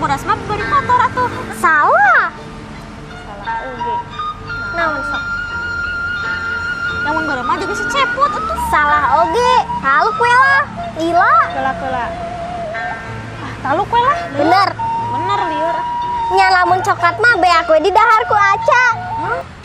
Bodas mah bari kotor atuh. Salah. Salah oge. Naon sok? Lamun beureum mah juga si cepot atuh. Salah oge. Taluk we lah. Lila. Kela kela. Ah, taluk we lah. Bener. Bener, lieur ah. Nya, lamun coklat mah beak we didahar ku Aca. Hah?